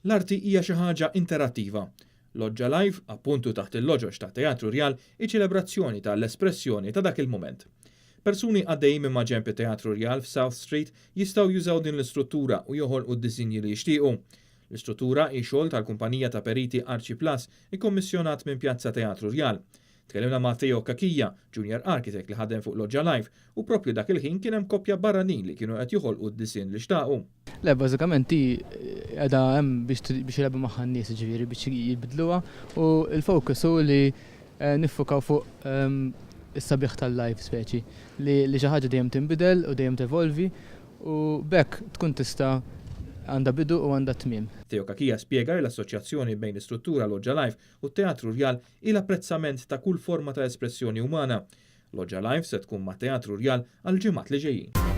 L-arti hija xi ħaġa interattiva. Loġġa Live, appuntu taħt il-loġoġ ta' Teatru Rjal, hi ċelebrazzjoni ta' l-espressjoni ta' dak il-mument. Persuni għaddejjin minn maġenb it-Teatru Rjal f'South Street jistgħu jużaw din l-istruttura u joħolqu d-disinji li jixtiequ. L-istruttura hi xogħol tal-kumpanija ta' periti Archi Plus ikkommissjonat minn Pjazza Teatru Rjal. Tkellimna ma' Theo Cachia, junior architect li ħadem fuq Loġġa Live, u propju dak il-ħin kien hemm koppja barranin li kienu qed joħolqu d-disinn li xtaqu. Le, bażikament hi qiegħda hemm biex biex jilagħbu magħha n-nies, ġifieri biex jibdluha, u l-focus hu li niffukaw fuq is-sabiħ tal-live, speċi li xi ħaġa dejjem tinbidel u dejjem tevolvi u b'hekk tkun tista' għandha bidu u għandha tmiem. Theo Cachia spjega li l-assoċjazzjoni bejn l-istruttura Loġġa Live u t-Teatru Rjal hi l-apprezzament ta' kull forma ta' espressjoni umana. Loġġa Live se tkun ma' Teatru Rjal għal ġimgħat li ġejjin.